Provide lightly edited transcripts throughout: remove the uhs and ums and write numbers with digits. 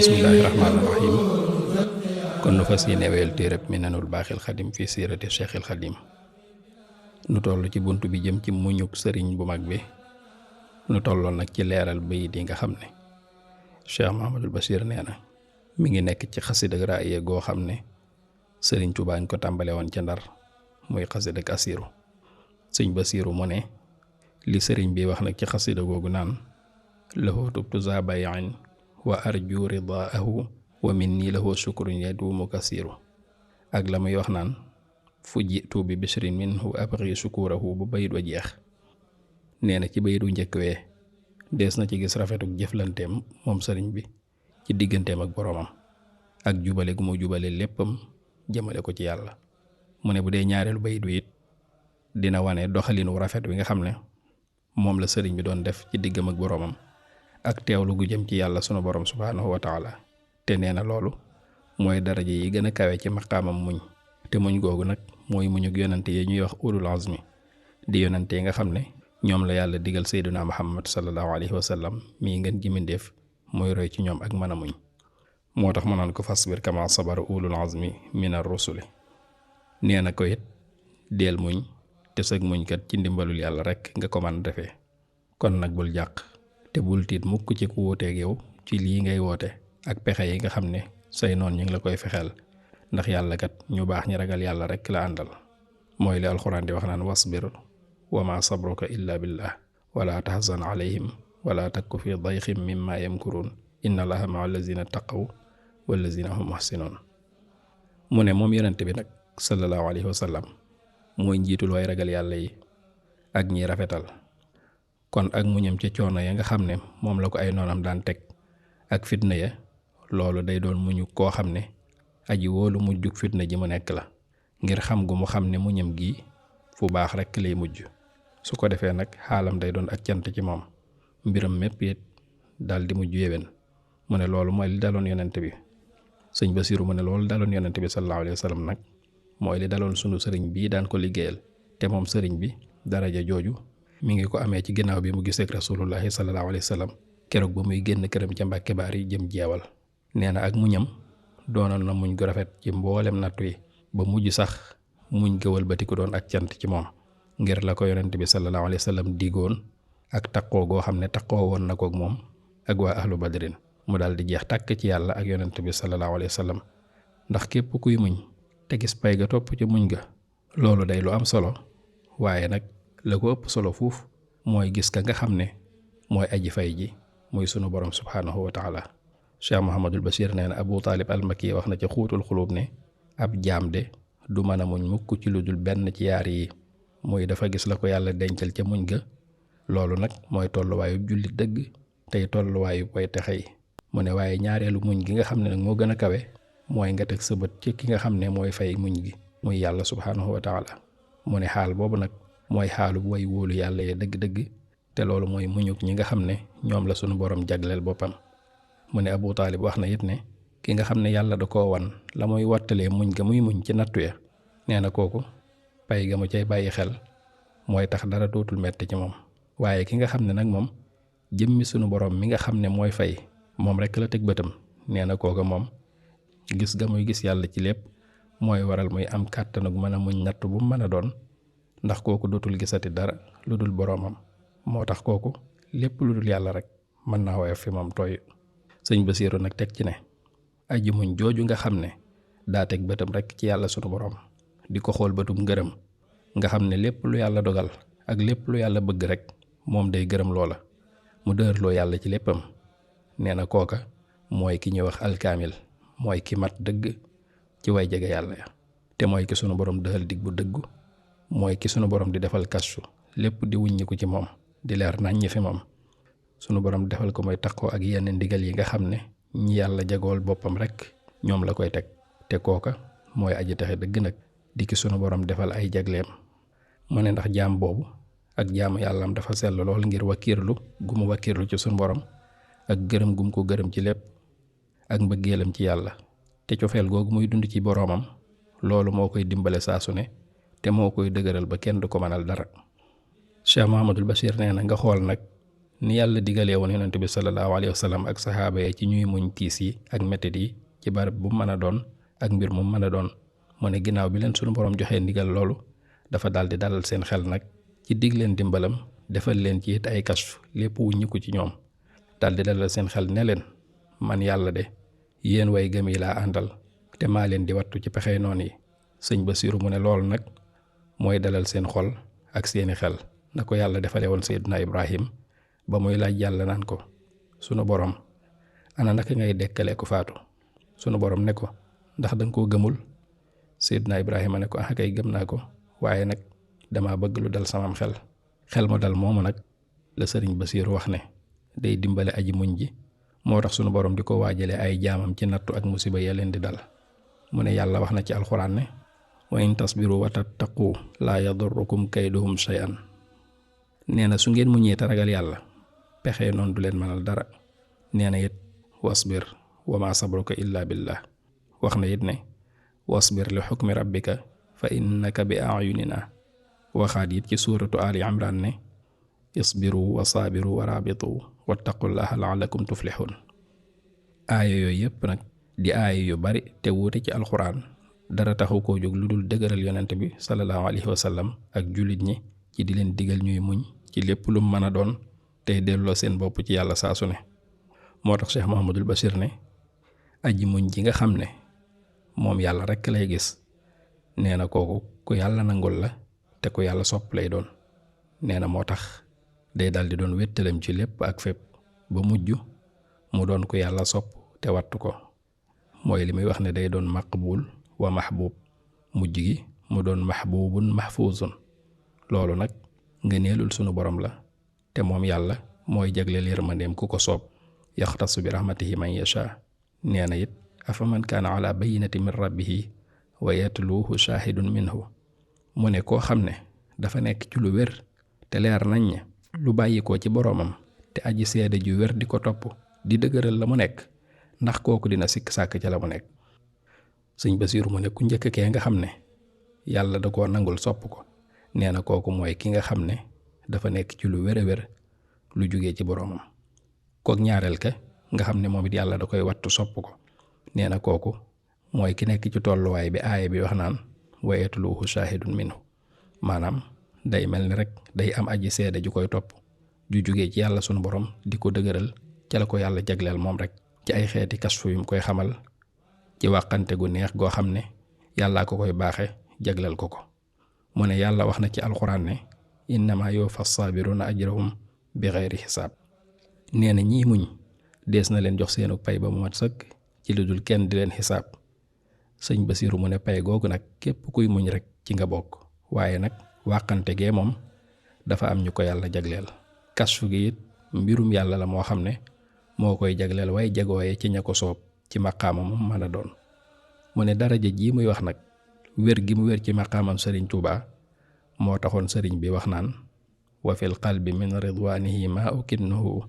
bismillaahi rahmaani rahiim. kon nu fas yéene wéyal téereb Minanul Baaxil Xadim fi siirati Cheikhil Xadim. nu toll ci bunt bi jëm ci muñuk sëriñ bu mag bi. nu tolloon nag ci leeral bayit yi nga xam ne Cheikh Mahamadul Bachir nee na mi ngi nekk ci xasida ak Raaya goo xam ne sëriñ Tuubaa ñu ko tàmbale woon ca Ndar muy xasida ak Asiiru. sëñ Basiiru mu ne li sëriñ bi wax nag ci xasida googu naan lahu tubtu za bayin wa arju ridaahu wa minni lahu shukrun yaduumu kasiiru. ak la muy wax naan fu jitu bi bishrin minhu abri shukurahu bu bayit wa jeex. nee na ci bayit wu njëkk wee dees na ci gis rafetuk jëflanteem moom sëriñ bi ci digganteem ak boroomam ak jubale gu mu jubale léppam jëmale ko ci yàlla. mu ne bu dee ñaareelu bayit wi it dina wane doxalinu rafet wi nga xam ne moom la sëriñ bi doon def ci diggam ak boroomam ak teewlu gu jëm ci yàlla sunu borom subhaanahu wa taala. te nee na loolu mooy daraja yi gën a kawe ci maqaamam muñ. te muñ googu nag mooy muñug yonante yi ñuy wax ulul azmi di yonante yi nga xam ne ñoom la yàlla digal sayyiduna muhammad sallallahu alayhi wa sallam mii ngeen ji mindeef muy roy ci ñoom ak mën a muñ. moo tax ma naan ko fasbir kama sabara ulul azmi minar rusuli. nee na ko it deel muñ te sëg muñkat ci ndimbalul yàlla rek nga ko mën a defee. kon nag bul jàq te bul tiit mukk ci ku wuuteeg yow ci lii ngay woote ak pexe yi nga xam ne say noon ñu ngi la koy fexeel, ndax yàlla kat ñu baax ñi ragal yàlla rek la àndal. mooy li alxuraan di wax naan wasbir wa ma sabruka illa billah wala tahzan alayhim wala takku fi dayxin mimma yamkurun inna allaha maa allazina taqaw wallazina hum muhsinun. mu ne moom yonente bi nag sallallahu alayhi wa sallam mooy njiitul way ragal yàlla yi ak ñi rafetal. kon ak muñam ca coono ya nga xam ne moom la ko ay noonam daan teg ak fitna ya, loolu day doon muñu koo xam ne aji wóolu mujjug fitna ji mu nekk la, ngir xam gu mu xam ne muñam gi fu baax rekk lay mujj. su ko defee nag xaalam day doon ak cant ci moom, mbiram mépp it dal di mujj yéwén. mu ne loolu mooy li daloon yonent bi. sëñ Basiiru mu ne loolu daloon yonent bi sallallahu alayhi wa sallam nag mooy li daloon sunu sëriñ bii daan ko liggéeyal. te moom sëriñ bi daraja jooju mi ngi ko amee ci ginnaaw bi mu gisee ak rasulullahi sallallahu alayhi wa sallam keroog ba muy génn këram ca Mbàkke Baari jëm jeewal. nee na ak muñam doonoon na muñ gu rafet ci mboolem nattu yi ba mujj sax muñ gëwal bati ko doon ak cant ci moom, ngir la ko yonent bi sallallahu alayhi wa sallam digoon ak taqoo goo xam ne taqoo woon na kook moom ak waa ahlu badrin. mu daal di jeex tàkk ci yàlla ak yonent bi sallallahu alayhi wa sallam. ndax képp kuy muñ te gis pay ga topp ci muñ ga, loolu day lu am solo. waaye nag la ko ëpp solo fuuf mooy gis ka nga xam ne mooy aji fay ji muy sunu borom subhaanahu wa taala. Cheikh Mahamadul Bachir nee na Abu Taalib al-Makki wax na ci xuutul xuluub ne ab jaam de du mën a muñ mukk ci lu dul benn ci yaar yi, muy dafa gis la ko yàlla dencal ca muñ ga. loolu nag mooy tolluwaayu jullit dëgg tey tolluwaayu way texe yi. mu ne waaye ñaareelu muñ gi nga xam ne nag moo gën a kawe mooy nga teg sa bët ci ki nga xam ne mooy fay muñ gi muy yàlla subhaanahu wa taala. mu ne xaal boobu nag mooy xaalu bu way wóolu yàlla ya dëgg-dëgg, te loolu mooy muñuk ñi nga xam ne ñoom la sunu borom jagleel boppam. mu ne Abu Taalib wax na it ne ki nga xam ne yàlla da koo wan la muy wattalee muñ ga muy muñ ci nattu ya, nee na kooku pay ga mu cay bàyyi xel mooy tax dara dootul metti ci moom. waaye ki nga xam ne nag moom jëmmi sunu borom mi nga xam ne mooy fay moom rek la teg bëtam, nee na kooka moom gis ga muy gis yàlla ci lépp mooy waral muy am kàttanug mën a muñ natt bu mën a doon, ndax kooku dootul gisati dara lu dul boroomam. moo tax kooku lépp lu dul yàlla rek mën naa woyof fi moom tooy. sëñ Basiiru nag teg ci ne aji muñ jooju nga xam ne daa teg bëtam rek ci yàlla sunu borom di ko xool bëtum ngërëm, nga xam ne lépp lu yàlla dogal ak lépp lu yàlla bëgg rek moom day gërëm loola, mu dërloo yàlla ci léppam. nee na kooka mooy ki ñuy wax alkaamil, mooy ki mat dëgg ci way jege yàlla ya, te mooy ki sunu borom dëxal dig bu dëggu, mooy ki sunu borom di defal kastu lépp di wuññiku ci moom di leer naññ fi moom. sunu borom defal ko mooy taqoo ak yenn ndigal yi nga xam ne ñi yàlla jagool boppam rek ñoom la koy teg, te kooka mooy aji taxe dëgg nag di ki sunu borom defal ay jagleem. mu ne ndax jaam boobu ak jaamu yàllaam dafa sell lool ngir wakiirlu gu mu wakiirlu ci sunu borom ak gërëm gum ko gërëm ci lépp ak mbëggeelam ci yàlla te cofeel googu muy dund ci boroomam loolu moo koy dimbale saa su ne te moo koy dëgëral ba kenn du ko mënal dara. Cheikh Mouhamadul Bachir nee na nga xool nag ni yàlla digalee woon yonent bi sallallahu alayhi wa sallam ak saxaaba yi ci ñuy muñ tiis yi ak mettit yi ci barab bu mën a doon ak mbir mu mën a doon mu ne ginnaaw bi leen sunu borom joxee ndigal loolu dafa daldi dalal seen xel nag ci dig leen dimbalam defal leen ci it ay kashf lépp wuññi ko ci ñoom daldi dalal seen xel ne leen man yàlla de yéen way gëm yi laa àndal te maa leen di wattu ci pexey noon yi. sëñ Basiru mu ne loolu nag mooy dalal seen xol ak seeni xel na ko yàlla defale woon Seydina Ibrahim ba muy laaj yàlla naan ko sunu borom ana naka ngay dekkale ko faatu sunu borom ne ko ndax danga koo gëmul. Seydina Ibrahima ne ko ah kay gëm naa ko waaye nag dama bëgg lu dal samam xel mu dal moomu nag la sëriñ Basiru wax ne day dimbale aji muñ ji moo tax sunu borom di ko waajale ay jaamam ci nattu ak musiba ya leen di dal. mu ne yàlla wax na ci alxuraan ne wa in tasbiru wa tattaqu laa yadurrukum kayduhum shay'an. nee na su ngeen muñee te ragal yàlla pexe noonu du leen mënal dara. nee na it wasbir wa ma sabruka illa billah. wax na it ne wasbir li xukmi rabbika fa innaka bi ayunina. waxaat it ci suuratu ali imran ne isbiru wa saabiru wa rabitu wattaqullaha la'allakum tuflihun. aaya yooyu yépp nag di aaya yu bari te wuute ci alxuraan dara taxu koo jóg lu dul dëgëral yonent bi sallallahu alayhi wa sallam ak jullit ñi ci di leen digal ñuy muñ ci lépp lu mën a doon tey delloo seen bopp ci yàlla saa su ne. moo tax Cheikh Mouhamadul Bachir ne aji muñ ji nga xam ne moom yàlla rekk lay gis nee na kooku ku yàlla nangul la te ku yàlla sopp lay doon. nee na moo tax day daldi doon wéttalam ci lépp ak fépp ba mujj mu doon ku yàlla sopp te wattu ko. mooy li muy wax ne day doon maqbul wa mahbub mujj gi mu doon mahbubun mahfuzun. loolu nag ngëneelul sunu borom la te moom yàlla mooy jagleel yërmandeem ku ko soob yaxtasu bi rahmatihi man yasha. nee na it afaman kaana ala bayyinati min rabbihi wa yatluuhu shahidun minhu. mu ne koo xam ne dafa nekk ci lu wér te leer nañ ne lu bàyyi ko ci boroomam te aji seede ju wér di ko topp di dëgëral la mu nekk ndax kooku dina sikk sàkk ca la mu nekk. sëñ Basiiru mu ne ku njëkk kee nga xam ne yàlla da koo nangul sopp ko nee na kooku mooy ki nga xam ne dafa nekk ci lu wér a wér lu jugee ci boroomam. kook ñaareel ka nga xam ne moom it yàlla da koy wattu sopp ko nee na kooku mooy ki nekk ci tolluwaay bi aaya bi wax naan wa yatluuhu shahidun minhu. maanaam day mel ni rek day am aji seede ju koy topp ju jugee ci yàlla sunu borom di ko dëgëral ca la ko yàlla jagleel moom rek ci ay xeeti kasfu yu mu koy xamal ci wàqante gu neex goo xam ne yàllaa ko koy baaxe jagleel ko ko. mu ne yàlla wax na ci alxuraan ne innama yuwaffa saabiruna ajrahum bi xeyri xisaab. nee na ñii muñ dees na leen jox seenu pay ba mu mat sëkk ci lu dul kenn di leen xisaab. sëñ Basiiru mu ne pay googu nag képp kuy muñ rek ci nga bokk waaye nag wàqante gee moom dafa am ñu ko yàlla jagleel. kasfu gi it mbirum yàlla la moo xam ne moo koy jagleel waaye jagooye ci ña ko soob ci maqaama moom mën a doon. mu ne daraja jii muy wax nag wér gi mu wér ci maqaamam sëriñ Tuubaa moo taxoon sëriñ bi wax naan wa fil qalbi min ridwaanihi ma ukinnahu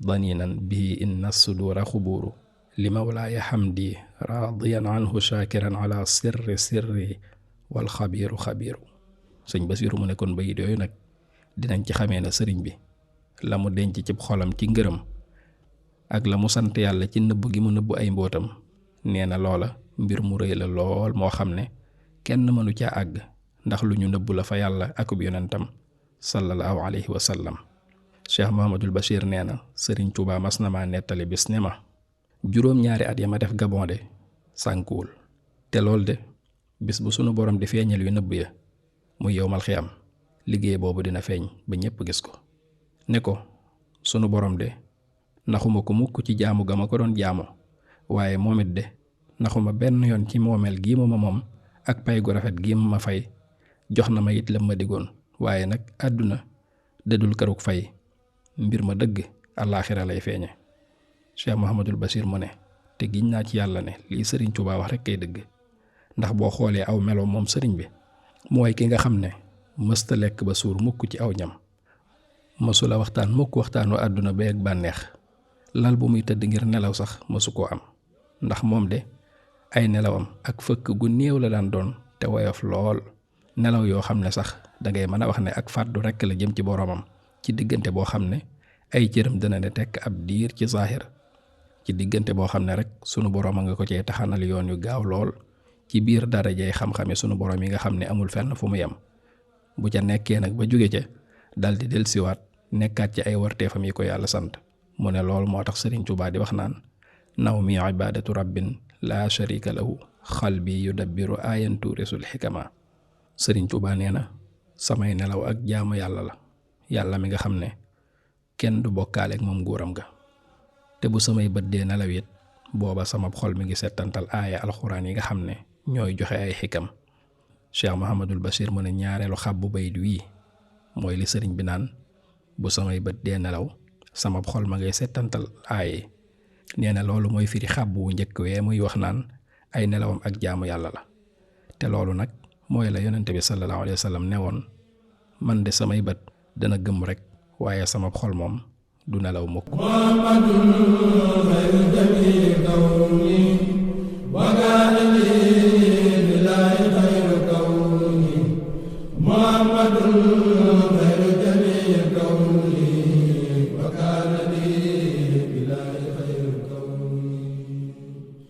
daninan bihi inna sudura xubuuru li mawlaaya xamdi raadiyan anhu shaakiran ala sirri wal xabiiru xabiiru. sëñ Basiiru mu ne kon bayit yooyu nag dinañ ci xamee ne sëriñ bi la mu denc ci xolam ci ngërëm ak la mu sant yàlla ci nëbb gi mu nëbb ay mbootam nee na loola mbir mu rëy la lool moo xam ne kenn mënu caa àgg ndax lu ñu nëbb la fa yàlla akub yonentam sallallahu alayhi wa sallam. Cheikh Mouhamadul Bachir nee na sëriñ Tuubaa mas na maa nettali bis ne ma juróom-ñaari at ya ma def Gabon de sànkuwul te lool de bis bu sunu borom di feeñal yu nëbb ya muy yowmal xiyam liggéey boobu dina feeñ ba ñépp gis ko. ne ko sunu borom de naxuma ko mukk ci jaamu ga ma ko doon jaamu waaye moom it de naxuma benn yoon ci moomeel gii ma moom ak pay gu rafet gii ma fay jox na ma it lam ma digoon waaye nag àdduna dëdul këruk fay mbir ma dëgg àllaaxira lay feeñe. Cheikh Mouhamadul Bachir mu ne te giñ naa ci yàlla ne lii sëriñ Tuubaa wax rek kay dëgg ndax boo xoolee aw melo moom sëriñ bi mooy ki nga xam ne mësta lekk ba suur mukk ci aw ñam mësula waxtaan mukk waxtaanu àdduna ba ak bànneex lal bu muy tëdd ngir nelaw sax mësu koo am, ndax moom de ay nelawam ak fëkk gu néew la daan doon te woyof lool, nelaw yoo xam ne sax dangay mën a wax ne ak fàddu rekk la jëm ci boroomam ci diggante boo xam ne ay cëram dina ne tekk ab diir ci zaahir, ci diggante boo xam ne rek sunu boroom a nga ko cee taxanal yoon yu gaaw lool ci biir darajay xam-xame sunu boroom yi nga xam ne amul fenn fu mu yem. bu ca nekkee nag ba jóge ca daldi dellusiwaat nekkaat ci ay warteefam yi ko yàlla sant. mu ne loolu moo tax Sëriñ Tuubaa di wax naan nawmi ibaadatu rabbin laa sharika lahu xalbi yudabbiru ayan tuurisul xikama. Sëriñ Tuubaa nee na samay nelaw ak jaamu yàlla la, yàlla mi nga xam ne kenn du bokkaale ak moom nguuram ga. te bu samay bët dee nelaw it booba sama xol mi ngi settantal aaya alxuraan yi nga xam ne ñooy joxe ay xikam. Cheikh Mouhamadul Bachir mu ne ñaareelu xàbbu bayit wii mooy li sëriñ bi naan bu samay bët dee nelaw sama xol ma ngay settantal aaya. nee na loolu mooy firi xàbbu wu njëkk wee muy wax naan ay nelawam ak jaamu yàlla la. te loolu nag mooy la yonente bi sallallahu alayhi wa sallam ne woon man de samay bët dana gëm rek waaye sama xol moom du nelaw mukk.